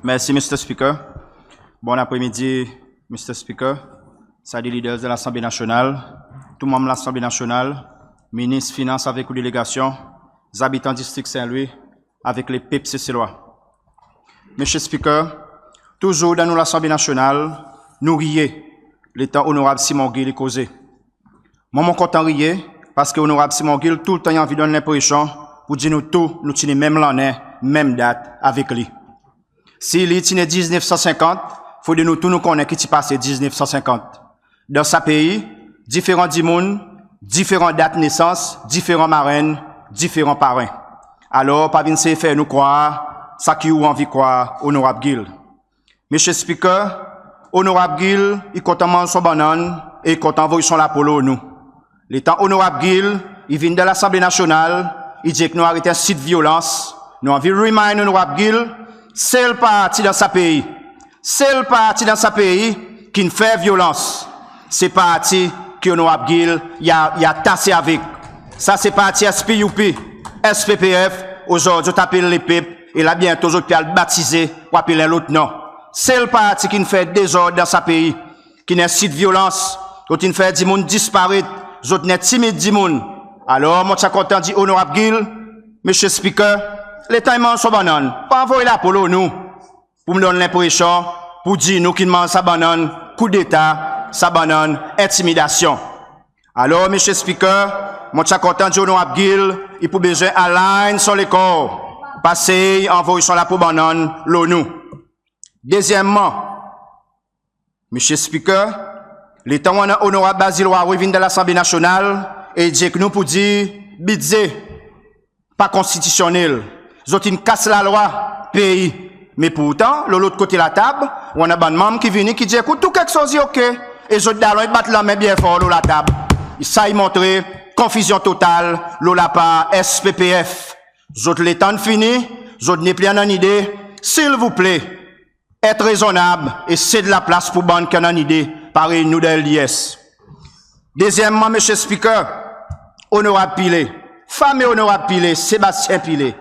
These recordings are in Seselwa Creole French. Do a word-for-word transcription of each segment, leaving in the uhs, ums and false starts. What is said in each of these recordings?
Mersi Mr Speaker. Bonn apre midi Mr Speaker, sa de Leaders dan Lasanble Nasyonal, tou Manm Lasanble Nasyonal, Minis Finans avek ou delegasyon, zabitan distrik St Louis avek lepep Seselwa. Mr Speaker, touzour dan nou Lasanble Nasyonal nou riye letan Onorab Simon Gill i koze. Mwan mon kontan riye parski Onorab Simon Gill toultan i anvi donn lenpresyon pour dir nou tou nou ti ni menm lannen, menm dat avek li. Si li ti ne diznef san senkant, fodre nou tou nou konnen ki ti pase diznef san senkant. Dan sa pei, diferan dimoun, diferan dat nesans, diferan marenn, diferan paren. Alor pa vin sey fer nou krwar sa ki ou anvi krwar Onorab Gill. Mr Speaker, Onorab Gill i kontan manz son bannann e i kontan anvoy son lapo lo nou. Letan Onorab Gill i vin dan Lasanble Nasyonal i dir ek nou aret ensit vyolans, nou anvi remind Onorab Gill, sel parti dan sa pei, sel parti dan sa pei ki'n fer vyolans, se parti ki Onorab Gill i atase avek. Sa se parti SPUP, SPPF, ozordi zot apel Lepep e la byento zot pe al batize pour apel en lot non. Sel parti ki'n fer dezord dan sa pei, ki'n ensit vyolans, zot in fer dimoun disparet, zot in entimid dimoun. Alor mon ti a kontan dir Onorab Gill, Mr Speaker, letan i manz son bannann pa anvoy lapo lo nou pour donn lenpresyon pour dir nou ki'n manz sa bannann koudeta, sa bannann entimidasyon. Alor Mr Speaker, mon ti a kontan dir Onorab Gill i pou bezwen align son lekor, pa sey anvoy son lapo bannann lo nou. Dezyenmman, Mr Speaker, letan ou annan Onorab Basil Hoareau i vin dan Lasanble Nasyonal e i dir ek nou pour dir Bidze pa konstitisyonnel, zot in kas Lalwa pei. Me pourtan lo lot kote latab ou annan bann Manm ki vini ki dir ek ou tou keksoz i ok e zot dalon i bat lanmen byen for lo latab. Sa i montre konfizyon total lo lapar SPPF. Zot letan in fini, zot nepli annan nide, silvouple et rezonnab e sed laplas pour bann ki annan nide parey nou dan LDS. Dezyenmman Mr Speaker, Onorab Pillay, fame Onorab Pillay, Sebastien Pillay,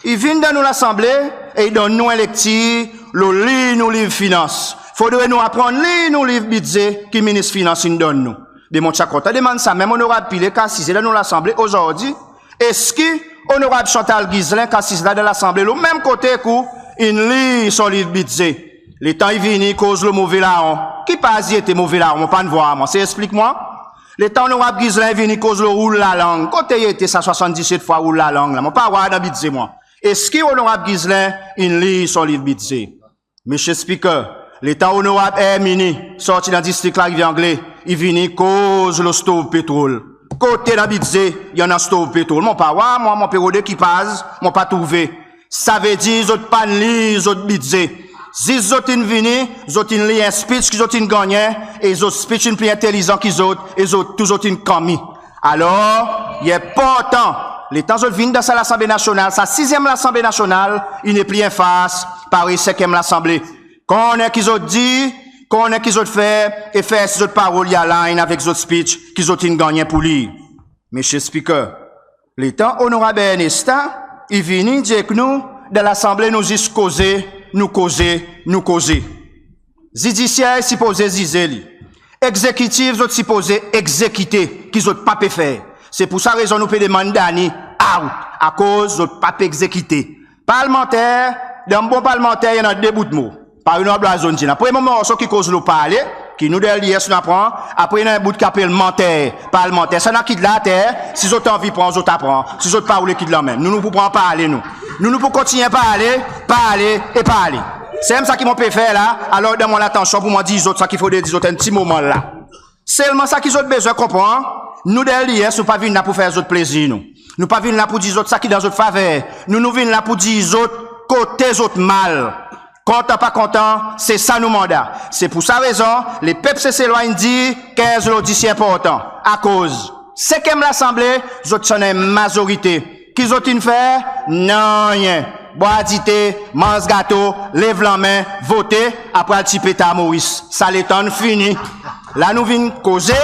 i vin dan nou Lasanble e i donn nou en lektir lo lir nou liv Finans. Fodre nou aprann lir nou liv Bidze ki Minis Finans in donn nou. Be mon ti a kontan demann sa menm Onorab Pillay ki asize dan nou Lasanble ozordi, eski Onorab Chantal Ghislain ki asiz la dan Lasanble lo menm kote ek ou in lir son liv Bidze? Letan i vini i koz lo move laron, ki paz i ete move laron? Mon pa'n vwar mwan, sey eksplik mwan. Letan Onorab Ghislain i vini i koz lo roul lalang, kote i ete sa swasanndiset fwa roul lalang la? Mon pa vwar dan Bidze mwan. Eski Onorab Ghislain in lir son liv Bidze? Mr Speaker, letan Onorab Herminie sorti dan distrik Larivyer Angle i vini i koz lo stov petrol, kote dan Bidze i annan stov petrol? Mon pa vwar mwan, mon pe rode ki paz, mon pa trouve. Savedir zot pa'n lir zot Bidze. Zis zot in vini, zot in lir en speech ki zot in gannyen e zot speech in pli entelizan ki zot e zot tou zot in kanmi. Alor i enportan letan zot vin dan sa Lasanble Nasyonal, sa sizyenm Lasanble Nasyonal, i nepli en fars parey senkyenm Lasanble. Konnen ki zot dir, konnen ki zot fer e fer sir zot parol i align avek zot speech ki zot in gannyen pour lir. Mr Speaker, letan Onorab Ernesta i vini i dir ek nou dan Lasanble nou zis koze, nou koze, nou koze. Zidisyer i sipoze zize li. Egzekitif zot sipoze egzekite, ki zot pa pe fer. Se pour sa rezon nou pe demann Danny out, akoz zot pa pe egzekite. Parlmanter, dan bon parlmanter i annan de bout mo. Parey Onorab Loizeau in dir la, premye morso ki koz lo parle, ki nou dan LDS nou apran, apre i annan en bout ki apel manter. Parlmanter sa nou a kit la ater, si zot anvi pran zot a pran, si zot pa oule kit lanmenm. Nou, nou pou pran parle nou. Nou, nou pou kontinyen parle, parle e parle. Sanmenm sa ki mon pe fer la, alor donn mwan latansyon pour mwan dir zot sa ki fodre dir zot en pti moman la. Selman sa ki zot bezwen konpran, nou dan LDS nou pa vin la pour fer zot plezir nou. Nou pa vin la pour dir zot sa ki dan zot faver. Nou, nou vin la pour dir zot kote zot mal. Kontan pa kontan, se sa nou manda. Se pour sa rezon lepep Seselwa in dir kenz lo dis i enportan. Akoz senkyenm Lasanble zot ti annan en mazorite. Ki zot in fer? Nanryen. Bwar dite, manz gato, lev lanmen, vote, apre al ti peta Moris. Sa letan in fini. La nou vin koze,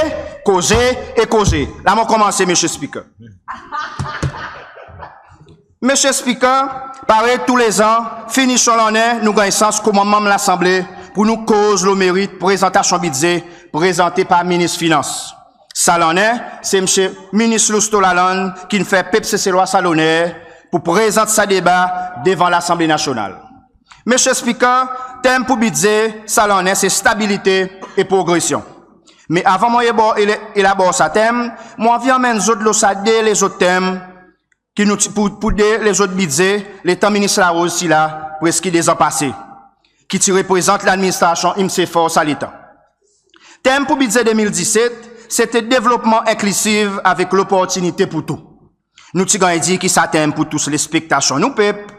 koze e koze. La mon konmanse Mr Speaker. Mr Speaker, parey toulezan, finisyon lannen nou ganny sans koman Manm Lasanble pour nou koz lo merit prezantasyon Bidze prezante par Minis Finans. Sa lannen se Msye Minis Lousteau-Lalanne ki'n fer pep Seselwa sa loner pour prezant sa deba devan Lasanble Nasyonal. Mr Speaker, tenm pour Bidze sa lannen se stabilite e progresyon. Me avan mon elabor sa tenm, mon anvi anmenn zot lo sa de lezot tenm ki nou ti, pour, pour de lezot Bidze letan Minis Larose ti la, preski de zan pase, ki ti reprezant ladministrasyon Msye Faure sa letan. Tenm pour Bidze de mil diset se ti devlopman enklizif avek loportinite pour tou. Nou ti ganny dir ki sa tenm pour tous lekspektasyon nou pep.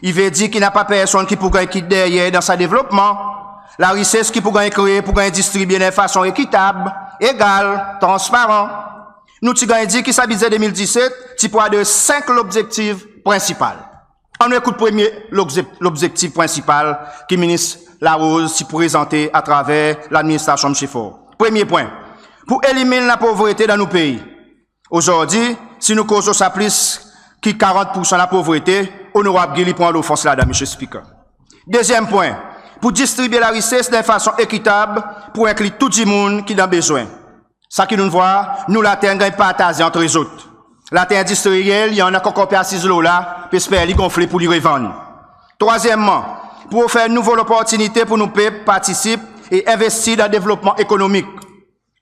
I vedir ki napa personn ki pour ganny kit deryer dan sa devlopman. Larises ki pour ganny kree pour ganny distribye dan en fason ekitab, egal, transparan. Nou ti ganny dir ki sa Bidze de mil diset ti pour adres senk lobzektif prensipal. Annou ekout premye lobze-, lobzektif prensipal ki Minis Larose ti prezante atraver ladministrasyon Msye Faure. Premye pwen, pour elimin lapovrete dan nou pei. Ozordi, si nou koz lo sa plis ki karant poursan lapovrete, Onorab Gill i pran lofans ladan, Mr Speaker. Dezyenm pwen, pour distribye larises dan en fason ekitab pour enkli tou dimoun ki dan bezwen. Sa ki nou'n vwar, nou later in ganny partaze ant zot. Later endistriyel, i annan ki ankor pe asiz lo la, pe esper li gonfle pour li revann. Trwazyenmman, pour ofer nouvo loportinite pour nou pep partisip e envestir dan devlopman ekonomik.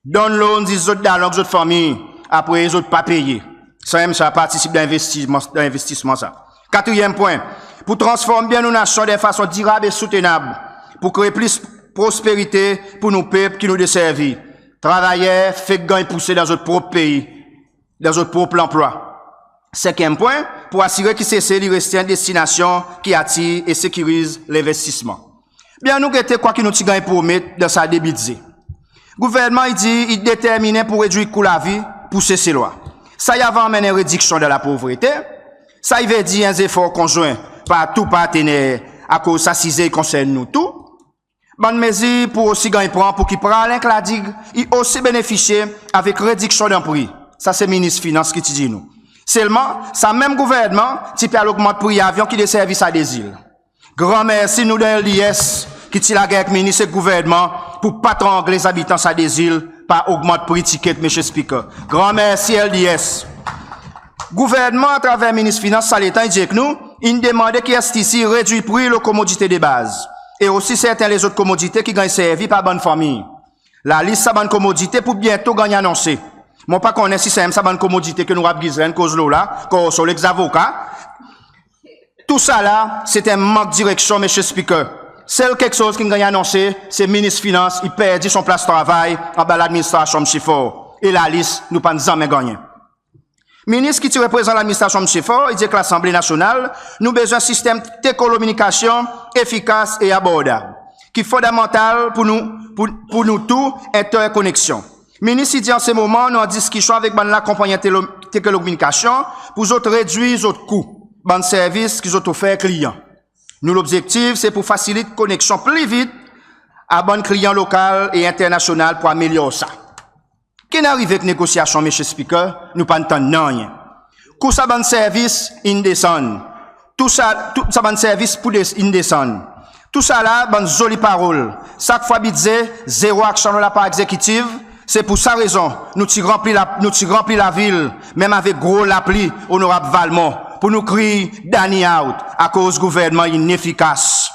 Donn loan zis zot dalon ek zot fanmir, apre zot pa peye. Sanmenm sa partisip dan envestisman, dan envestisman sa. Katriyenm pwen, pour transform byen nou nasyon dan en fason dirab e soutenab, pour kree plis prosperite pour nou pep ki nou deservi. Travayer fek ganny pouse dan zot prop pei, dan zot prop lanplwa. Senkyenm pwen, pour asire ki Sesel i reste en destinasyon ki atir e sekiriz lenvestisman. Be annou gete kwa ki nou ti ganny promet dan sa de Bidze. Gouvernman i dir i determinen pour redwir kou lavi pour Seselwa. Sa i ava anmenn en rediksyon dan lapovrete. Sa i vedir en zefor konzwen par tou partener, akoz sa size i konsern nou tou. Bann mezir pour osi ganny pran pour ki Praslin ek La Digue i osi benefisye avek rediksyon dan pri. Sa se Minis Finans ki ti dir nou. Selman, sa menm gouvernman ti pe al ogmant pri avyon ki deservi sa de zil. Granmersi nou dan LDS ki ti lager ek Minis ek gouvernman pour pa trangle zabitan sa de zil par ogmant pri tiket, Mr Speaker. Granmersi LDS. Gouvernman atraver Minis Finans sa letan i dir ek nou, in demande ki STC redwir pri lo komodite de baz e osi serten lezot komodite ki ganny servi par bann fanmir. Lalis sa bann komodite pour byento ganny anonse. Mon pa konnen si sanmenm sa bann komodite ki Onorab Ghislain in koz lo la, konsol ek zavoka. Tousala se ti en mank direksyon, Mr Speaker. Sel keksoz ki'n ganny anonse, se Minis Finans i perdi son plas travay anba ladministrasyon Msye Faure. E lalis, nou pa'n zanmen gannyen. Minis ki ti reprezant ladministrasyon Msye Faure i dir ek Lasanble Nasyonal, nou bezwen sistenm telekominikasyon efikas e abordab, ki fondamantal pour nou, pour, pour nou tou enterkoneksyon. Minis i dir an se moman nou an diskisyon avek bann lakonpannyen tele-, telekominikasyon pour zot redwir zot kou bann servis ki zot ofer kliyan. Nou lobzektif se pour fasilit koneksyon pli vit a bann kliyan lokal e enternasyonal pour amelyor sa. Ki'n arive ek negosyasyon, Mr Speaker? Nou pa'n tann nanryen. Kou sa bann servis in desann. Tou sa, tou sa bann servis pour des-, in desann. Tousala bann zoli parol. Sak fwa Bidze, zero aksyon lo lapar egzekitiv. Se pour sa rezon nou ti ranpli la, nou ti ranpli lavil, menm avek gro lapli, Onorab Valmont, pour nou kriy Danny out, akoz gouvernman inefikas.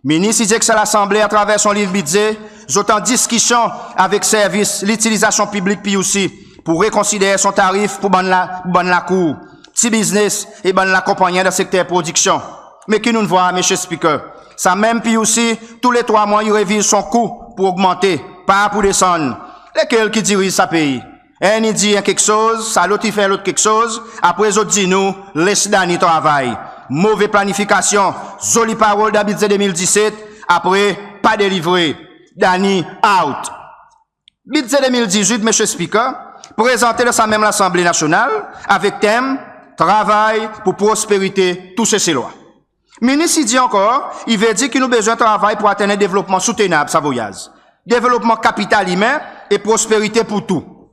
Minis i dir ek sa Lasanble atraver son liv Bidze, zot an diskisyon avek servis litilizasyon piblik, PUC, pour rekonsider son tarif pour bann la, pour bann lakour, pti biznes e bann lakonpannyen dan sekter prodiksyon. Me ki nou'n vwar, Mr Speaker? Sa menm PUC, tou le trwa mwan i reviz son kou pour ogmante, pa pour desann. Lekel ki diriz sa pei? Enn i dir en keksoz, sa lot i fer lot keksoz, apre zot dir nou, les Danny travay. Move planifikasyon, zoli parol dan Bidze de mil diset, apre pa delivre. Danny out. Bidze de mil dizwit, Mr Speaker, prezante dan sa menm Lasanble Nasyonal avek tenm Travay pour prosperite tou Seselwa. Minis i dir ankor, i vedir ki nou bezwen travay pour atenn en devlopman soutenab sa voyaz. Devlopman kapital imen e prosperite pour tou.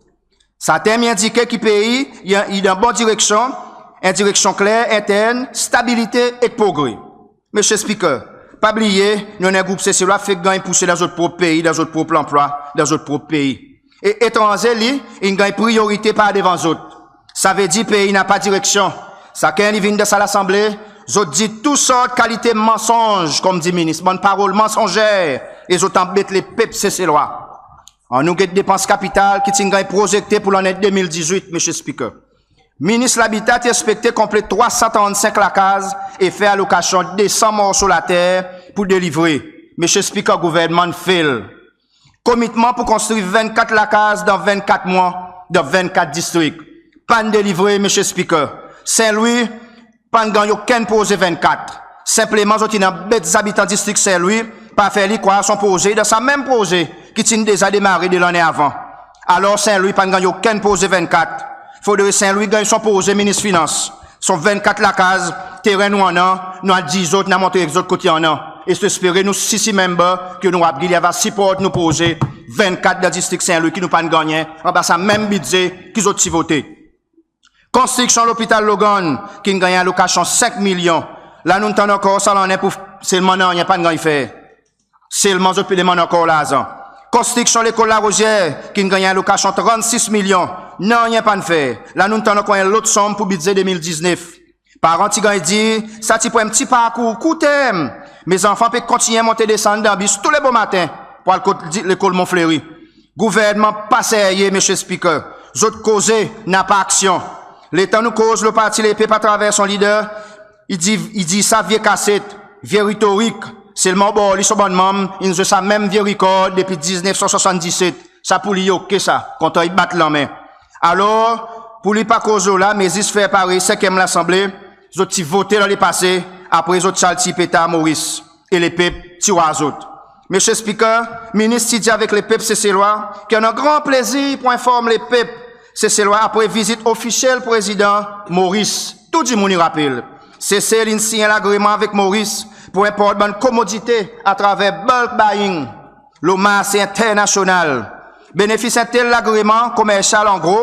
Sa tenm i endike ki pei i, i dan bon direksyon, en direksyon kler, entern, stabilite ek progre. Mr Speaker, pa bliye nou annan en group Seselwa fek ganny pouse dan zot prop pei, dan zot prop lanplwa, dan zot prop pei. E etranze li in ganny priyorite par devan zot. Savedir pei napa direksyon. Sakenn i vin dan sa Lasanble, zot dir tou sort kalite mansonz, konmdi Minis, bann parol mansonzer, e zot anbet lepep Seselwa. Annou get depans kapital ki ti'n ganny prozekte pour lannen de mil dizwit, Mr Speaker. Minis Labita ti ekspekte konplet trwa san trannsenk lakaz e fer alokasyon de san morso later pour delivre. Mr Speaker, gouvernman in fail. Komitman pour konstri vennkat lakaz dan vennkat mwan, dan vennkat distrik. Pa'n delivre, Mr Speaker. St Louis pa'n ganny okenn proze vennkat. Senpleman zot in anbet zabitan distrik St Louis par fer li krwar son proze i dan sa menm proze ki ti'n deza demare de lannen avan. Alor St Louis pa'n ganny okenn proze vennkat. Fodre St Louis ganny son proze, Minis Finans. Son vennkat lakaz, teren nou annan, nou al dir zot, nou a montre zot kot i annan. E nou espere nou six Member ki Onorab Gill i ava siport nou proze vennkat dan distrik St Louis ki nou pa'n gannyen anba sa menm Bidze ki zot ti vote. Konstriksyon Lopital Logan ki'n ganny alokasyon senk milyon. La nou'n tann ankor sa lannen pour selman nanryen pa'n ganny fer. Selman zot pe demann ankor larzan. Konstriksyon Lekol La Rosière ki'n ganny alokasyon trannsis milyon, nanryen pa'n fer. La nou'n tann ankor en lot sonm pour Bidze de mil diznef. Paran ti ganny dir sa ti pour en pti parkour kourterm, me zanfan pe kontinyen monte desann dan bis tou le bomaten pour al kot lekol Mont Fleuri. Gouvernman pa serye, Mr Speaker. Zot koze, napa aksyon. Letan nou koz lo Parti Lepep atraver son Leader, i dir, i dir sa vye kaset, vye retorik. Selman ou bor li son bann manm in zwe sa menm vye rikord depi diznef san swasanndiset. Sa pour li i ok sa, kontan i bat lanmen. Alor pour li pa koz lo la, me zis fer parey Senkyenm Lasanble, zot ti vote dan lepase, apre zot ti al tir petar Maurice. E lepep ti war zot. Mr Speaker, Minis ti dir avek lepep Seselwa ki i annan gran plezir pour enform lepep Seselwa apre vizit ofisyel Prezidan Maurice. Tou dimoun i rapel. Sesel in siny en lagreman avek Maurice pour enport bann komodite atraver bulk buying lo marse enternasyonal. Benefis en tel lagreman komersyal an gro,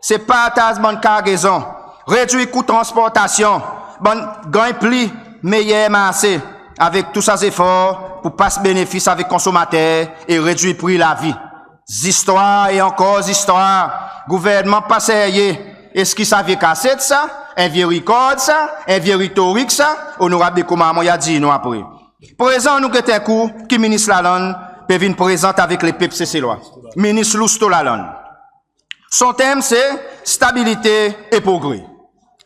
se partaz bann kargezon, redwir kou transportasyon, bann ganny pli meyer marse, avek tou sa zefor pour pas benefis avek konsonmater e redwir pri lavi. Zistwar e ankor zistwar. Gouvernman pa serye. Eski sa vye kaset sa? En vye rikord sa? En vye retorik sa? Onorab De Commarmond i a dir nou apre. Prezan nou get en kou ki Minis Lalanne pe vin prezant avek lepep Seselwa. Minis Lousteau-Lalanne. Son tenm se stabilite e progre.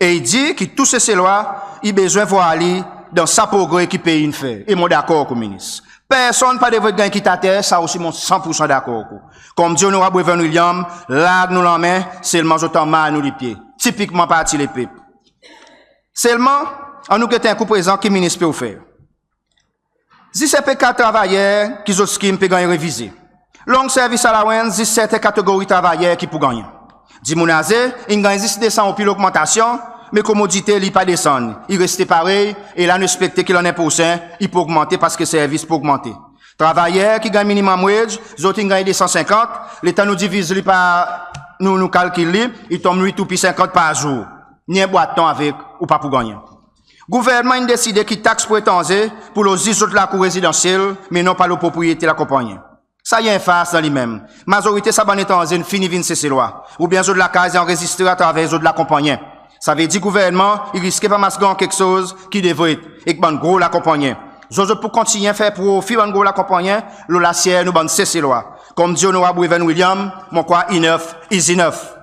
E i dir ki tou Seselwa i bezwen vwar li dan sa progre ki pei in fer. E mon dakor ek ou Minis. Personn pa devret ganny kit ater, sa osi mon san pour san dakor ek ou. Konmdi Onorab Waven William, larg nou lanmen, selman zot anmar nou lipye. Tipikman Parti Lepep. Selman annou get en kou prezan ki Minis pe ofer. Zis en pe ka travayer ki zot scheme pe ganny revize. Long service allowance, zis serten kategori travayer ki pou gannyen. Dimoun aze in ganny zis de san roupi logmantasyon, me komodite li pa desann, i reste parey. E la nou ekspekte ki lannen prosen i pou ogmante parski servis pou ogmante. Travayer ki ganny minimum wage, zot in ganny de san senkant, letan nou diviz li par, nou, nou kalkil li, i tonm wit roupi senkant par zour. Ni en bwat ton avek, ou pa pou gannyen. Gouvernman in deside ki taks pour etranze pou lo zis zot lakour rezidansyel, me non pa lo propriyete lakonpannyen. Sa i en fars dan li menm. Mazorite sa bann etranze in fini vin Seselwa, oubyen zot lakaz i anrezistre atraver zot lakonpannyen. Savedir gouvernman i riske pa mas ganny keksoz ki devret ek bann gro lakonpannyen. Zot, zot pou kontinyen fer profi bann gro lakonpannyen lo lasyer nou bann Seselwa. Konmdi Onorab Waven William, mon krwar enough is enough.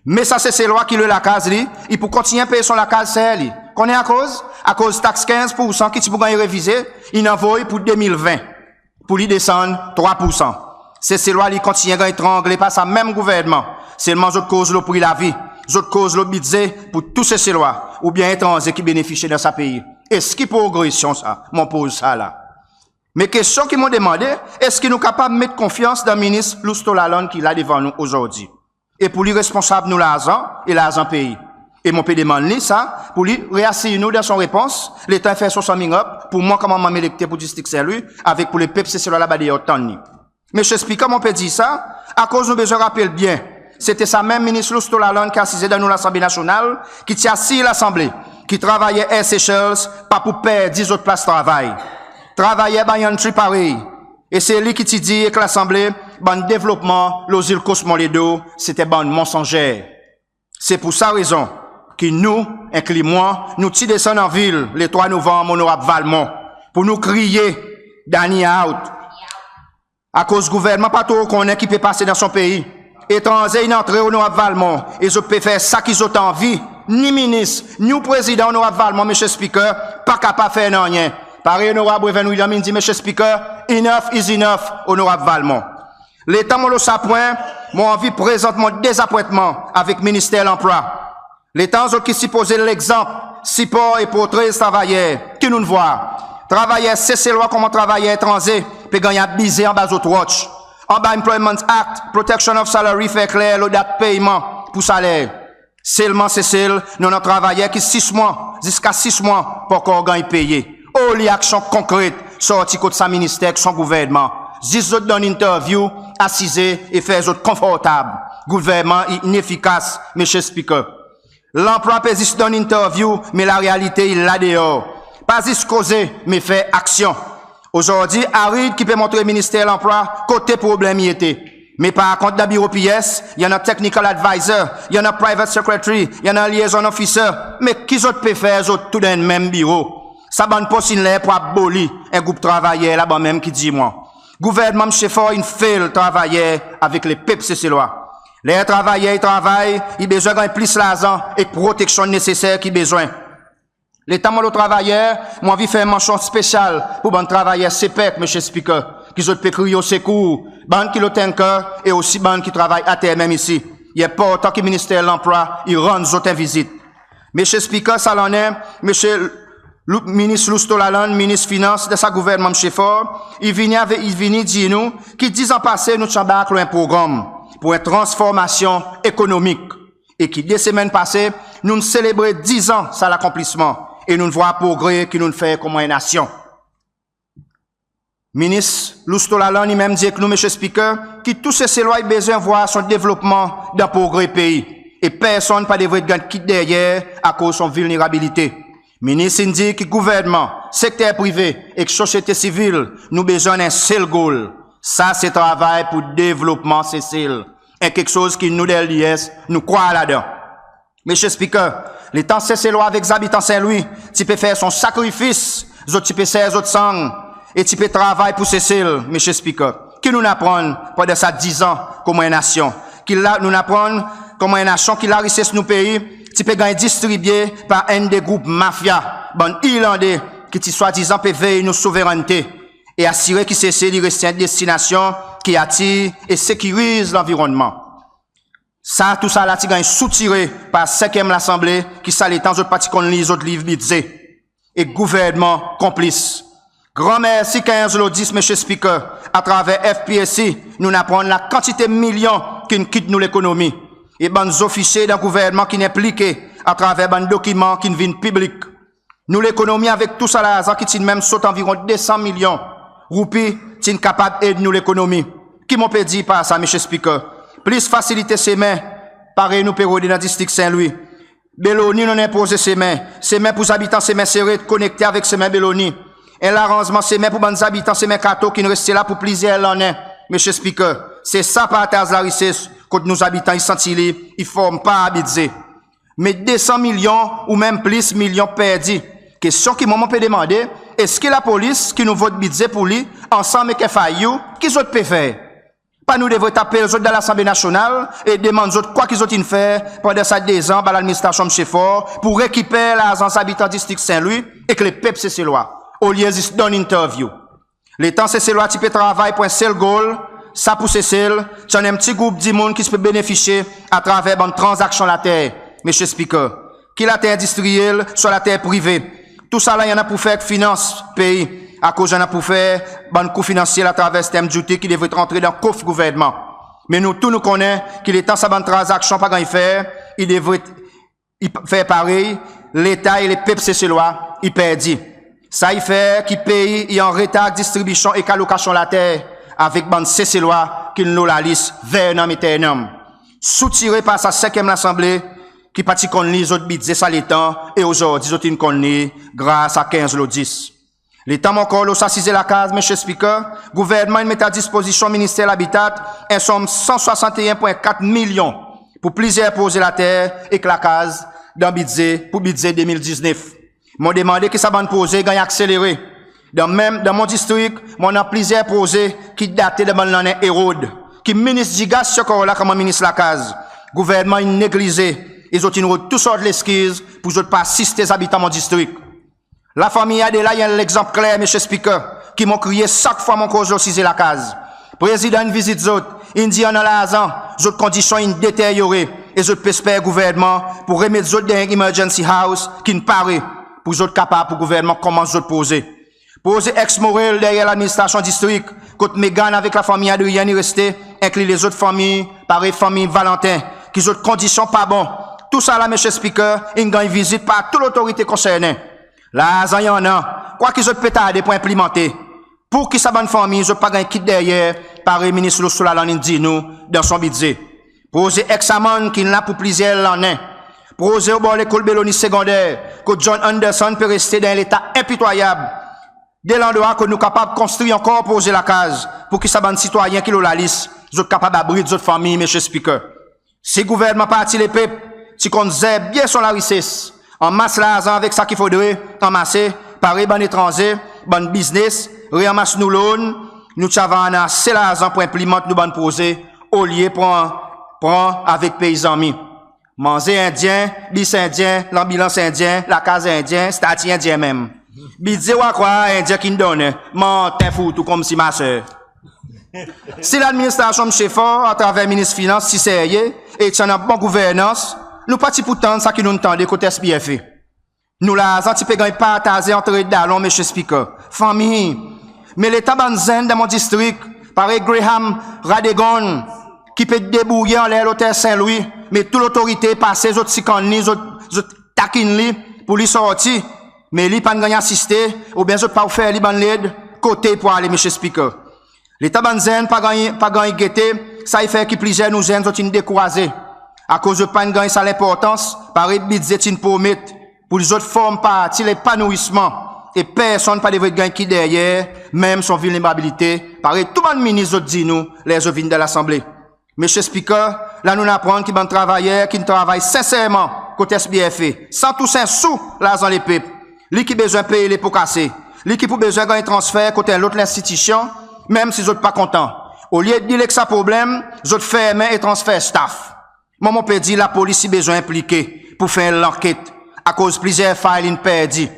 Me sa Seselwa ki lwe lakaz li, i pou kontinyen pey son lakaz ser li. Konnen akoz? Akoz taks kenz poursan ki ti pou ganny revize, in anvoy pour de mil ven, pour li desann trwa poursan. Seselwa li kontinyen ganny trangle par sa menm gouvernman. Selman zot koz lo pri lavi, zot koz lo Bidze pour tou Seselwa oubyen etranze ki benefisye dan sa pei. Eski progresyon sa? Mon poz sa la. Me kestyon ki mon demande, eski nou kapab met konfyans dan Minis Lousteau-Lalanne ki la devan nou ozordi? E pour li responsab nou larzan e larzan pei. E mon pe demann li sa, pour li reasir nou dan son repons, letan i fer son summing up pour mwan konman manm elekte pour distrik St Louis, avek pour lepep Seselwa laba deor tann li. Mr Speaker, mon pe dir sa akoz nou bezwen rapel byen, Se ti sa menm Minis Loustau-Lalanne ki asize dan nou Lasanble Nasyonal, ki ti asir Lasanble ki travayer Air Seychelles pa pou perdi zot plas travay. Travayer Banyantry parey. E se li ki ti dir ek Lasanble bann devlopman lo zil Cosmoledo se ti bann mansonzer. Se pour sa rezon ki nou, enkli mwan, nou ti desann anvil le trwa Novanm, Onorab Valmont, pour nou kriye, "Danny out!" Akoz gouvernman pa tro konnen ki pe pase dan son pei. Etranze in antre, Onorab Valmont, e zot pe fer sa ki zot anvi. Ni Minis, ni ou Prezidan, Onorab Valmont, Mr Speaker, pa kapab fer nanryen. Parey Onorab Waven William in dir, Mr Speaker, enough is enough, Onorab Valmont. Letan mon lo sa pwen, mon anvi prezant mon dezapwentman avek Minister Lanplwa. Letan zot ki sipoze legzanp, sipor e protrez travayer, ki nou'n vwar? Travayer Seselwa konman travayer etranze pe ganny abize anba zot watch. Anba Employment Act, protection of salary fer kler lo dat peyman pour saler. Selman Sesel, nou annan travayer ki sis mwan, ziska sis mwan, pa ankor ganny peye. Oli aksyon konkret sorti kot sa Minister ek son gouvernman? Zis zot donn interview, asize e fer zot konfortab. Gouvernman i inefikas, Mr Speaker. Lanplwa pe zis donn interview, me larealite i la deor. Pa zis koze, me fer aksyon. Ozordi, ARID ki pe montre Minister Lanplwa kote problenm i ete. Me par kont dan biro PS, i annan technical advisor, i annan private secretary, i annan liaison officer. Me ki zot pe fer zot tou dan enn menm biro? Sa bann pos in ler pour aboli en group travayer, la bann menm ki dir mwan. Gouvernman Msye Faure in fail travayer avek lepep Seselwa. Ler travayer i travay, i bezwen ganny plis larzan ek proteksyon neseser ki bezwen. Letan mon lo travayer, mon anvi fer mansyon spesyal pour bann travayer SEYPEC, Mr Speaker, ki zot pe kriy osekour, bann ki lo tanker e osi bann ki travay ater menm isi. I enportan ki Minister Lanplwa i rann zot en vizit. Mr Speaker, sa lannen, Msye Lou-, Minis Loustau-Lalanne, Minis Finans dan sa gouvernman Msye Faure, i vini ave-, i vini dir nou ki diz an pase nou ti anbark lo en progranm pour en transformasyon ekonomik. E ki de semenn pase, nou'n selebre diz an sa lakonplisman e nou'n vwar progre ki nou'n fer konman en nasyon. Minis Loustau-Lalanne i menm dir ek nou, Mr Speaker, ki tou Seselwa i bezwen vwar son devlopman dan progre pei e personn pa devret ganny kit deryer akoz son vilnerabilite. Minis in dir ki gouvernman, sekter prive ek sosyete sivil, nou bezwen annan en sel gol. Sa se travay pour devlopman Sesel. En keksoz ki nou dan LDS nou krwar ladan. Mr Speaker, letan Seselwa avek zabitan St Louis ti pe fer son sakrifis, zot ti pe ser zot sang e ti pe travay pour Sesel, Mr Speaker, ki nou'n aprann pandan sa diz an konman en nasyon? Ki la, nou'n aprann konman en nasyon ki larises nou pei ti pe ganny distribye par enn de group mafya, bann Irlande ki ti swadizan pe vey nou souverennte e asire ki Sesel i reste en destinasyon ki atir e sekiriz lanvironnman. Sa, tousala ti ganny soutire par senkyenm Lasanble ki sa letan zot pa ti konn lir zot liv bidze. E gouvernman konplis. Gran mersi kenz lo dis, Mr Speaker, atraver FPAC, nou'n aprann lakantite milyon ki'n kit nou lekonomi. E bann zofisye dan gouvernman ki'n enplike atraver bann dokiman ki'n vin piblik. Nou lekonomi avek tou sa larzan ki ti'n menm sot anviron de san milyon roupi ti'n kapab ed nou lekonomi. Ki mon pe dir par sa, Mr Speaker? Plis fasilite semen, parey nou pe rode dan distrik St Louis. Belonie nou'n enpoze semen, semen pour zabitan semen Serret konekte avek semen Belonie. En laranzman semen pour bann zabitan semen Kato ki'n reste la pour plizyer lannen, Mr Speaker. Se sa partaz larises kot nou zabitan i santi li i form par bidze. Me de san milyon ou menm plis milyon perdi. Kestyon ki mwan mon pe demande, eski lapolis ki nou vot bidze pour li ansanm ek FIU, ki zot pe fer? Pa nou devret apel zot dan Lasanble Nasyonal e demann zot kwa ki zot in fer pandan sa de zan anba ladministrasyon Msye Faure pour rekiper larzan zabitan distrik St Louis ek lepep Seselwa, olye zis donn interview. Letan Seselwa ti pe travay pour en sel gol, sa pour Sesel, ti annan en pti group dimoun ki ti pe benefisye atraver bann tranzaksyon later, Mr Speaker. Ki later endistriyel, swa later prive. Tousala i annan pour fer ek finans pei, akoz i annan pour fer bann kou finansyel atraver stamp duty ki devret rantre dan kof gouvernman. Me nou tou nou konnen ki letan sa bann tranzaksyon pa ganny fer, i devret i p-, fer parey, Leta e lepep Seselwa i perdi. Sa i fer ki pei i an retar distribisyon ek alokasyon later avek bann Seselwa ki'n lo lalis vernam eternam. soutire par sa senkyenm Lasanble ki pa ti konn lir zot Bidze sa letan e ozordi zot in konn lir gras a kenz lo dis. Letan mon ankor lo sa size lakaz, Mr Speaker, Gouvernman in met a dispozisyon Minister Labitat en sonm san swasanteen pwen kat milyon pour plizyer proze later ek lakaz dan Bidze pour Bidze de mil diznef. Mon demande ki sa bann proze i ganny akselere. Dan menm, dan mon distrik, mon annan plizyer proze ki date dan bann lannen Herod, ki Minis Dugasse ti ankor la konman Minis Lakaz. Gouvernman in neglize e zot in rod tou sort leskiz pour zot pa asiste zabitan mon distrik. Lafanmir Adela i en legzanp kler, Mr Speaker, ki mon kriye sak fwa mon koz lo size lakaz. Prezidan in vizit zot, in dir i annan larzan, zot kondisyon in deteryore e zot pe esper Gouvernman pour remet zot dan en emergency house ki'n pare pour zot kapab, pour Gouvernman konmans zot proze. Proze Ex Morel deryer ladministrasyon distrik, kot Megan avek lafanmir Adrienne i reste, enkli lezot fanmir, parey fanmir Valentin, ki zot kondisyon pa bon. Tousala, Mr Speaker, in ganny vizit par tou lotorite konsernen. Larzan i annan, kwa ki zot pe tarde pour enplimante? Pour ki sa bann fanmir zot pa ganny kit deryer, parey Minis Loustau Lalanne in dir nou dan son Bidze? Proze Ex Amann ki'n la pour plizyer lannen. Proze obor lekol Belonie Segonder, kot John Anderson pe reste dan en leta enpitwayab. De landrwa kot nou kapab konstri ankor proze lakaz pour ki sa bann sitwayen ki lo lalis, zot kapab abrit zot fanmir, Mr Speaker. Si Gouvernman Parti Lepep ti konn zer byen son larises, anmas larzan avek sa ki fodre anmase, parey bann etranze, bann biznes, reanmas nou loan, nou ti ava annan ase larzan pour enplimant nou bann proze, olye pran, pran avek pei zanmi. Manze Endyen, bis Endyen, lanbilans Endyen, lakaz Endyen, stati Endyen menm. Bidze, ou a krwar Endyen ki'n donnen, manten fourtou konmsi ma ser. Si ladministrasyon Msye Faure, atraver Minis Finans, ti serye e ti annan bon gouvernans, nou pa ti pou tann sa ki nou'n tande kot S B F A. Nou larzan ti pe ganny partaze ant dalon, Mr Speaker, fanmir. Me letan bann zenn dan mon distrik, parey Graham Radegonde, ki pe debourye anler lotel St Louis, me tou lotorite pase, zot sikann li, zot, zot takin li pour li sorti, me li pa'n ganny asiste, oubyen zot pa ofer li bann led, kote i pou ale, Mr Speaker? Letan bann zenn pa ganny, pa ganny gete, sa i fer ki plizyer nou zenn zot in dekouraze, akoz zot pa'n ganny sa lenportans parey Bidze ti'n promet, pour zot form parti lepanouisman e personn pa devret ganny kit deryer, menm son vilnerabilite, parey tou bann minis zot dir nou ler zot vin dan Lasanble. Mr Speaker, la nou'n aprann ki bann travayer ki'n travay senserman kot S B F A, san tous en sou larzan lepep, li ki bezwen pey lepo kase, li ki pou bezwen ganny transfer kot en lot lenstitisyon, menm si zot pa kontan. Olye deal ek sa problenm, zot fermen e transfer staff. Mwan mon pe dir lapolis i bezwen enplike pour fer en lanket, akoz plizyer file in perdi.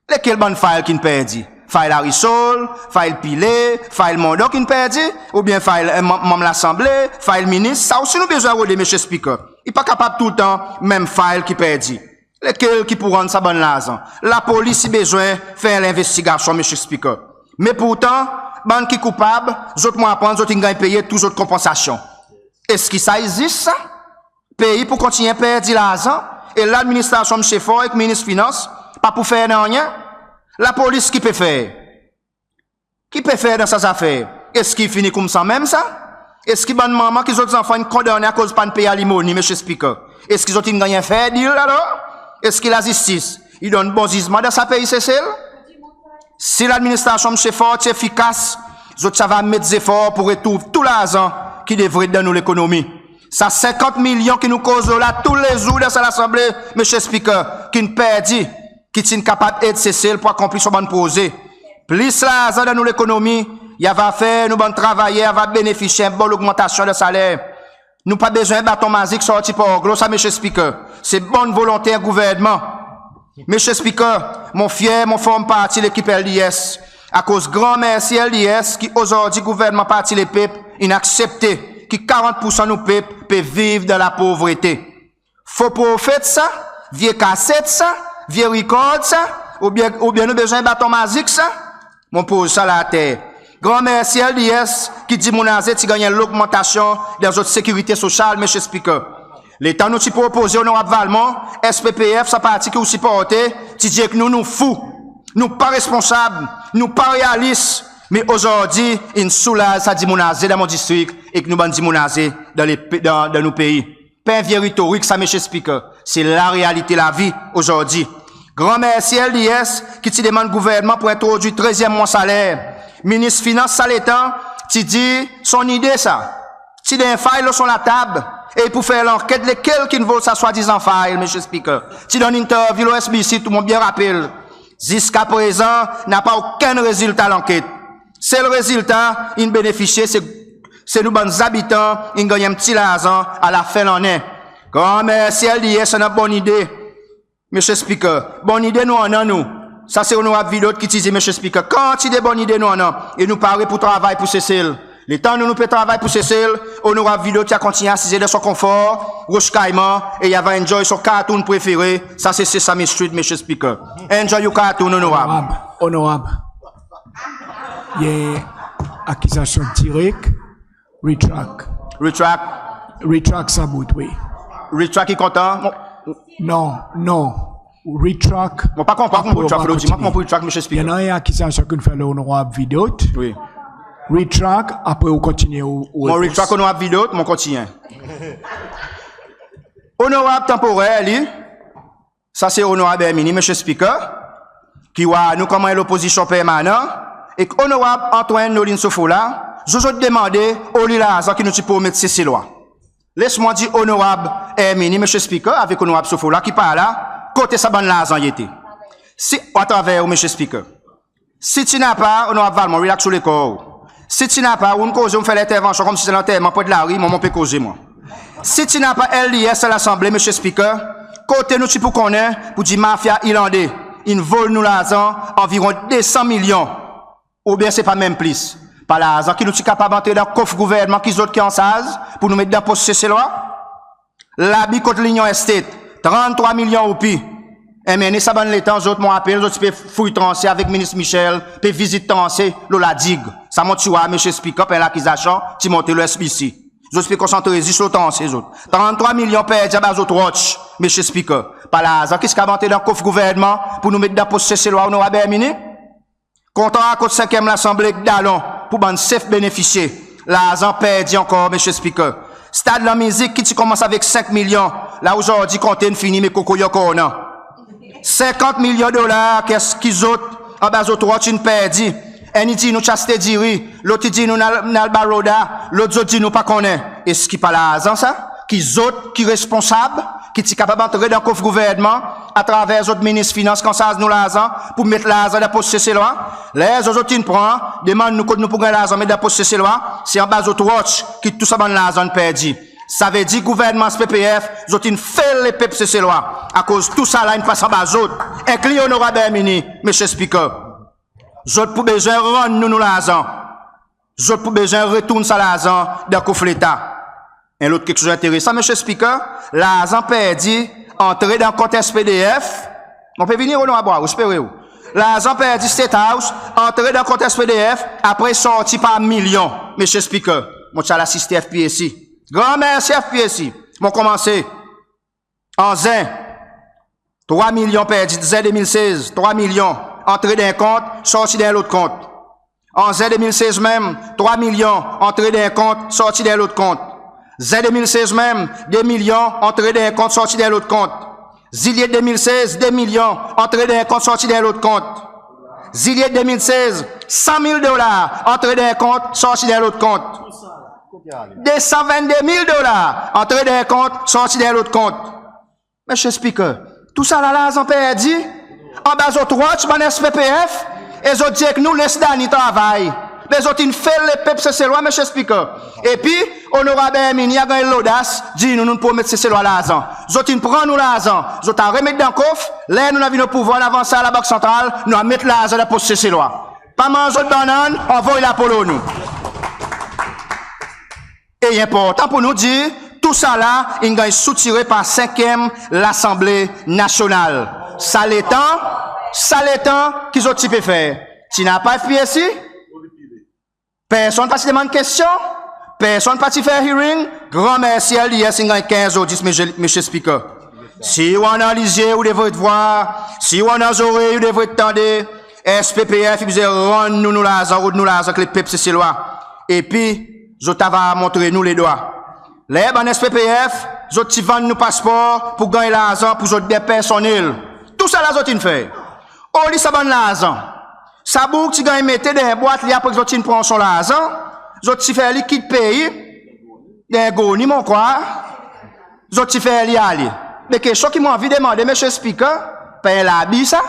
Lekel bann file ki'n perdi? File Arisol, file Pillay, file Mondon ki'n perdi, oubyen file, e, manm, manm Lasanble, file minis? Sa osi nou bezwen rode, Mr Speaker. I pa kapab toultan menm file ki perdi. Lekel ki pou rann sa bann larzan? Lapolis i bezwen fer en lenvestigasyon, Mr Speaker. Me pourtan, bann ki koupab, zot mon aprann zot in ganny peye tou zot konpansasyon. Eski sa i zis sa? Pei pou kontinyen perdi larzan e ladministrasyon Msye Faure ek Minis Finans pa pou fer nanryen? Lapolis ki pe fer? Ki pe fer dan sa zafer? Eski i fini koumsa menm sa? Eski bann manman ki zot zanfan in kondannen akoz pa'n pey alimoni, Mr Speaker, eski zot in ganny en fair deal alor? Eski lazistis i donn bon zizman dan sa pei Sesel? Si ladministrasyon Msye Faure ti efikas, zot ti ava met zefor pour retrouv tou larzan ki devret dan nou lekonomi. Sa senkant milyon ki nou koz lo la toulezour dan sa Lasanble, Mr Speaker, ki'n perdi, ki ti'n kapab ed Sesel pour akonpli son bann proze. Plis larzan dan nou lekonomi, i ava fer nou bann travayer ava benefisye en bon logmantasyon dan saler. Nou pa bezwen baton mazik sorti par glo sa, Mr Speaker. Se bonn volonte Gouvernman. Mr Speaker, mon fyer mon form parti lekip L D S, akoz gran mersi L D S ki ozordi Gouvernman Parti Lepep in aksepte ki karant poursan nou pep pe viv dan lapovrete. Fo profet sa? Vye kaset sa? Vye rikord sa? Oubyen, oubyen nou bezwen baton mazik sa? Mon poz sa la ater. Gran mersi L D S ki dimoun aze ti ganny en logmantasyon dan zot sekirite sosyal, Mr Speaker. Letan nou ti propoze Onorab Valmont, S P P F, sa parti ki ou siporte, ti dir ek nou nou fou, nou pa responsab, nou pa realis, Me ozordi in soulaz sa dimoun aze dan mon distrik ek nou bann dimoun aze dan le, dan, dan nou pei. Pa en vye retorik sa, Mr Speaker. Se larealite lavi ozordi. Gran mersi LDS ki ti demann gouvernman pour entrodwir trezyenm mwan saler. Minis Finans sa letan ti dir son nide sa. Ti dan en file lo son latab e i pour fer lanket lekel ki'n vol sa swadizan file, Mr Speaker. Ti donn interview lo SBC, tou mon byen rapel. Ziska prezan napa okenn rezilta lanket. Sel rezilta in benefisye se, se nou bann zabitan in ganny en pti larzan alafen lannen. Gran mersi LDS, annan bon nide, Mr Speaker. Bon nide nou annan nou. Sa se Onorab Vidot ki ti dir, Mr Speaker. Kantite bon nide nou annan e nou pare pour travay pour Sesel. Letan nou, nou pe travay pour Sesel, Onorab Vidot i a kontinyen asize dan son konfor Roche Caiman e i ava enjoy son cartoon prefere, sa se Sesame Street, Mr Speaker. Enjoy your cartoon, Onorab. Onorab, Onorab. I en akizasyon direk. Retract. Retract. Retract sa bout, wi. Retract i kontan? Mon, Non, non. Retract. Mon pa konpran, mon pa konpran, mon pa konpran, Mr Speaker. I annan en akizasyon ki nou fer lo Onorab Vidot. Wi. Retract, apre ou kontinyen ou, ou... Mon retract, Onorab Vidot, mon kontinyen. Onorab tanporer li, sa se Onorab Herminie, Mr Speaker, ki war nou konman en lopozisyon permanan, ek Onorab Antoine Noline Sophola, zot, zot demande oli larzan ki nou ti promet Seselwa. Les mwan dir Onorab Herminie, Mr Speaker, avek Onorab Sophola ki pa la, kote sa bann larzan i ete? Si, atraver ou, Mr Speaker. Si ti napa, Onorab Valmont, relax ou lekor ou. Si ti napa, ou'n koze, ou'n fer lentervansyon konmsi se lanterman pret lari, mwan mon pe koze mwan. Si ti napa LDS dan Lasanble, Mr Speaker, kote nou ti pou konnen pour dir mafya Ilandais in vol nou larzan anviron de san milyon? Oubyen se pa menm plis? Pa larzan ki nou ti kapab antre dan kof gouvernman ki zot ki ansarz pour nou met dan pos Seselwa? Labi kot Linyon Estate, tranntrwa milyon roupi. MNA sa bann letan, zot, mon rapel, zot ti pe fouy transe avek Minis Michel, pe vizit transe lo La Digue. Sa mon ti war, Mr Speaker, pa en lakizasyon, ti monte lo SBC. Zot ti pe konsantre zis lo transe zot. Tranntrwa milyon perdi anba zot watch, Mr Speaker. Pa larzan ki ti kapab antre dan kof gouvernman pour nou met dan pos Seselwa, Onorab Herminie? Kontra kot senkyem Lasanble ek dalon pour bann sef benefisye. Larzan perdi ankor, Mr Speaker. Stad lanmizik ki ti konmans avek senk milyon, la ozordi konte in fini, me kokoy ankor annan. Senkant milyon dolar ki, ki zot, anba zot watch, in perdi. Enn i dir nou ti aste diri, lot i dir nou in al, in al Baroda, lot zot dir nou pa konnen. Eski pa larzan sa? Ki zot ki responsab, ki ti kapab antre dan kof gouvernman atraver zot Minis Finans ki ansarz nou larzan pour met larzan dan pos Seselwa? Ler zot, zot in pran, demann nou kot nou pou ganny larzan met dan pos Seselwa, se anba zot watch ki tou sa bann larzan in perdi. Savedir gouvernman SPPF, zot in fail lepep Seselwa, akoz tousala in pas anba zot, enkli Onorab Herminie, Mr Speaker. Zot pou bezwen rann nou nou larzan. Zot pou bezwen retourn sa larzan dan kof Leta. En lot keksoz enteresan, Mr Speaker, larzan perdi antre dan kont SPDF. Mon pe vini, Onorab Hoareau, espere ou. Larzan perdi State House, antre dan kont SPDF, apre sorti par milyon, Mr Speaker. Mon ti al asiste FPAC. Gran mersi FPAC. Mon konmanse. An Zen, trwa milyon perdi, Zen de mil sez, trwa milyon antre dan en kont, sorti dan en lot kont. An Zen de mil sez menm, trwa milyon antre dan en kont, sorti dan en lot kont. Zen de mil sez menm, de milyon antre dan en kont, sorti dan en lot kont. Zilyet de mil sez, de milyon antre dan en kont, sorti dan en lot kont. Zilyet de mil sez, san mil dolar antre dan en kont, sorti dan en lot kont. De san venn de mil dolar antre dan en kont, sorti dan en lot kont. Mr Speaker, tousala larzan perdi anba zot watch, bann SPPF, e zot dir ek nou les Danny travay. Me zot in fail lepep Seselwa, Mr Speaker. Epi Onorab Herminie a ganny lodas dir nou, nou'n promet Seselwa larzan. Zot in pran nou larzan, zot a remet dan kof. Ler nou'n vin o pouvwar, nou'n avanse sa Labank Santral, nou a met larzan dan pos Seselwa. Pa manz zot bannann, anvoy lapolo nou. E i enportan pour nou dir, tousala in ganny soutire par senkyem Lasanble Nasyonal. Sa letan, sa letan ki zot ti pe fer? Ti napa FPAC? Personn pa ti demann kestyon? Personn pa ti fer hearing? Gran mersi LDS, in ganny kenz lo dis, Mr Speaker. Si ou annan lizye, ou devret vwar. Si ou annan zorey, ou devret tande. S P P F i bezwen rann nou nou larzan, rod nou larzan ki Lepep Seselwa. Epi zot ava montre nou ledwa. Ler bann S P P F zot ti vann nou paspor pour ganny larzan pour zot den personnel. Tousala zot in fer. Oli sa bann larzan? Sa boug ti ganny mete dan en bwat li apre ki zot ti'n pran son larzan, zot ti fer li kit pei dan en gourni mon krwar, zot ti fer li ale. Me kestyon ki mon anvi demande Mr Speaker, pa en labi sa?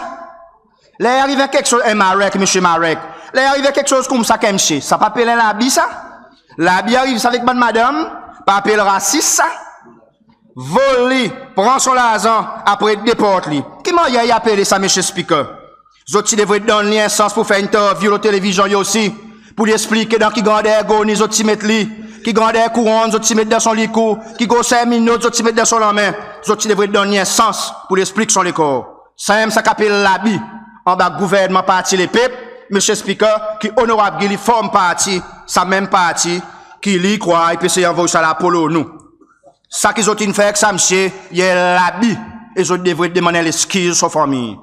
Ler i ariv en keksoz, en Marek, Msye Marek, ler i ariv en keksoz koumsa ki en msye, sa pa apel en labi sa? Labi ariv sa avek bann madanm, pa apel rasis sa? Vol li, pran son larzan, apre deport li. Ki mannyer i apele sa Mr Speaker? Zot ti devret donn li en sans pour fer entervyou lo televizyon li osi, pour li eksplike dan ki grander gourni zot ti met li, ki grander kouronn zot ti met dan son likou, ki groser minot zot ti met dan son lanmen. Zot ti devret donn li en sans pour li eksplik son lekor. Sanmenm sa ki apel labi anba gouvernman Parti Lepep, Mr Speaker, ki Onorab Gill i form parti, sa menm parti ki li i krwar i pe sey anvoy sa lapo lo nou. Sa ki zot in fer ek sa msye i en labi, e zot devret demann en leskiz son fanmir.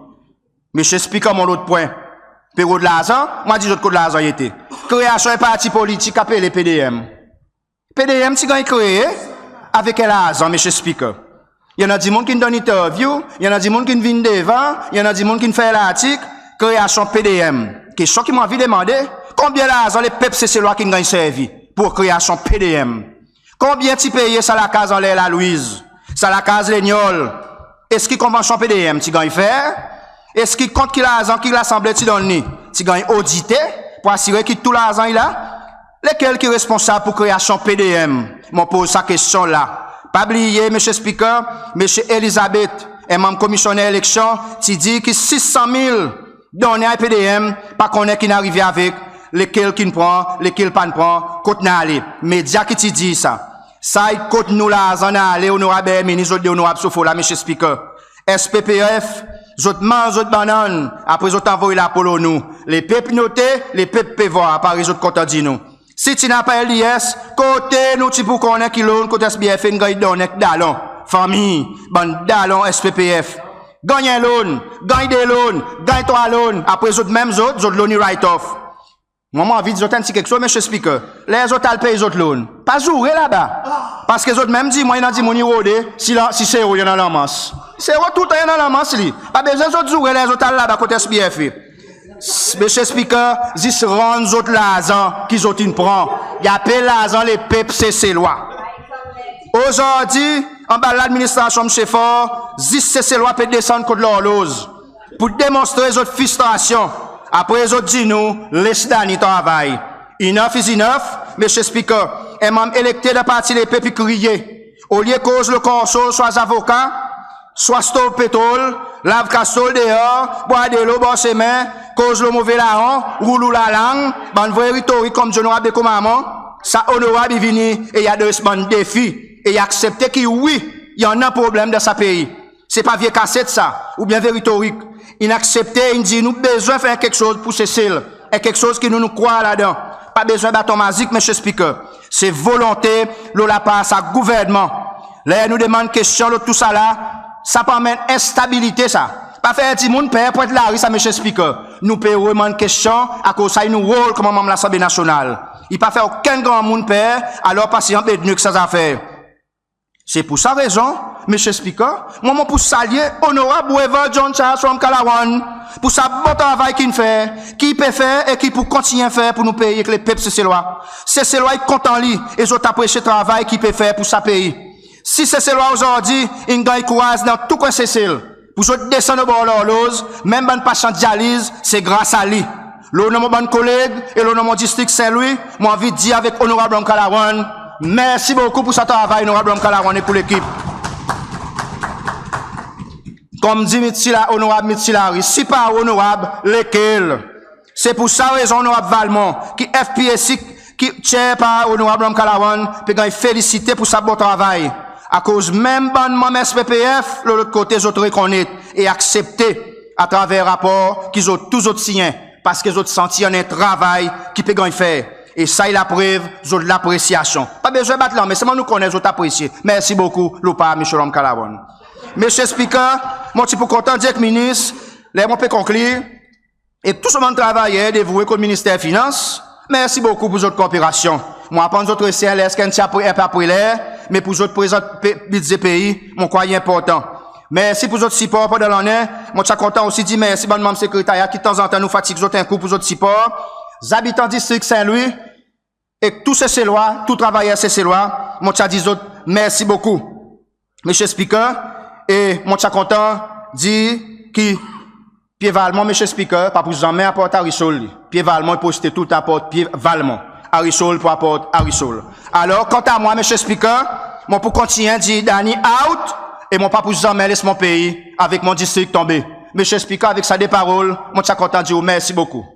Mr Speaker, mon lot pwen, pe rod larzan, mon a dir zot kot larzan i ete. Kreasyon en parti politik apele P D M. P D M ti ganny kree avek en larzan Mr Speaker. I annan dimoun ki'n donn entervyou, i annan dimoun ki'n vin devan, i annan dimoun ki'n fer lartik, kreasyon P D M. Kestyon ki mon anvi demande, konbyen larzan Lepep Seselwa ki'n ganny servi pour kreasyon P D M? Konbyen ti peye sa lakaz anler Lalouiz, sa lakaz Lenyol? Eski konvansyon P D M ti ganny fer? Eski kont ki larzan ki Lasanble ti donn li ti ganny odite pour asire ki tou larzan i la? Lekel ki responsab pour kreasyon P D M? Mon poz sa kestyon la. Pa bliye Mr Speaker, Msye Elizabeth, en manm Komisyoner Eleksyon, ti dir ki sis san mil donnen a P D M, pa konnen ki'n arive avek, lekel ki'n pran, lekel pa'n pran, kot in ale. Medya ki ti dir sa. Sa i kot nou larzan in ale, Onorab Herminie, zot de Onorab Sofola, Mr Speaker. S P P F, zot manz zot bannann, apre zot anvoy lapo lo nou. Lepep i note, lepep pe vwar, parey zot kontan dir nou. Si ti napa L D S, kote nou ti pou konnen ki loan kot S B F in ganny donnen ek dalon? Fanmir, bann dalon S P P F. Ganny en loan, ganny de loan, ganny trwa loan, apre zot menm zot, zot loan i write off. Mwan, mon anvi dir zot en pti keksoz, Mr Speaker. Ler zot al pey zot loan, pa zoure laba. Parski zot menm dir mwan i annan dimoun i rode, si la, si Sero i annan lanmans. Sero toultan i annan lanmans li. Pa bezwen zot zoure ler zot al laba kot S B F. Mr Speaker, zis rann zot larzan ki zot in pran. I apel larzan lepep Seselwa. Ozordi, anba ladministrasyon Msye Faure, zis Seselwa pe desann kot lorloz pour demonstre zot fristrasyon. Apre zot dir nou, les Danny travay. Enough is enough, Mr Speaker. En manm elekte dan Parti Lepep i kriye. Olye koz lo COHSO, swa zavoka, swa stov petrol, lav kastol deor, bwar delo bor semen, koz lo move laron, roul ou lalang, bann vre retorik konmdi Onorab De Commarmond, sa Onorab i vini e i adres bann defi, e i aksepte ki wi, i annan problenm dan sa pei. Se pa vye kaset sa, oubyen vye retorik. In aksepte, in dir nou bezwen fer en keksoz pour Sesel, en keksoz ki nou, nou krwar ladan. Pa bezwen baton mazik, Mr Speaker. Se volonte lo lapar sa gouvernman. Ler nou demann kestyon lo tousala, sa pou anmenn enstabilite sa. Pa fer dimoun per pwent lari sa, Mr Speaker. Nou pe demann kestyon akoz sa i nou rol konman manm Lasanble Nasyonal. I pa fer okenn granmoun per, alor pa sey anbed nou ek sa zafer. Se pour sa rezon, Mr Speaker, mwan mon pou salye Onorab Wavel John Charles Ramkalawan pour sa bon travay ki in fer, ki i pe fer e ki i pou kontinyen fer pour nou pei ek lepep Seselwa. Seselwa i kontan li e zot apresye travay ki i pe fer pour sa pei. Si Seselwa ozordi in ganny kouraz dan tou kwen Sesel pour zot desann obor lorloz, menm bann pasyan dyaliz, se gras a li. Lo non mon bann koleg e lo non mon distrik St Louis, mon anvi dir avek Onorab Ramkalawan, mersi bokou pour sa travay, Onorab Ramkalawan e pour lekip. Konmdi Mitch Hila, Onorab Mitch Hila, si pa ou Onorab, lekel? Se pour sa rezon Onorab Valmont, ki FPAC, ki chair par Onorab Ramkalawan, pe ganny felisite pour sa bon travay. Akoz menm bann manm SPPF lo lot kote zot rekonnet e aksepte atraver rapor ki zot tou zot sinyen, parski zot santi i annan en travay ki pe ganny fer. E sa i laprev zot lapresyasyon. Pa bezwen bat lanmen, selman nou konnen zot apresye. Mersi bokou lo par Msye Ramkalawan. Msye Speaker, mon ti pou kontan dir ek Minis, ler mon pe konklir, e tou son bann travayer devoue kot Minister Finans, mersi bokou pour zot korperasyon. Mon aprann zot reste en ler, en pe apre ler, me pour zot prezant Bidze pei, mon krwar i enportan. Mersi pour zot sipor pandan lannen. Mon ti a kontan osi dir mersi bann manm Sekretarya ki tanzantan nou fatig zot en kou pour zot sipor. Zabitan distrik St Louis ek tou Seselwa, tou travayer Seselwa, mon ti a dir zot mersi bokou, Mr Speaker. E mon ti a kontan dir ki Pye Valmont, Mr Speaker, pa pou zanmen aport Arisol li. Pye Valmont i pou reste toultan aport Pye Valmont. Arisol pou aport Arisol. Alor kanta mwan, Mr Speaker, mon pou kontinyen dir Danny out, e mon pa pou zanmen les mon pei avek mon distrik tonbe. Mr Speaker, avek sa de parol, mon ti a kontan dir ou mersi bokou.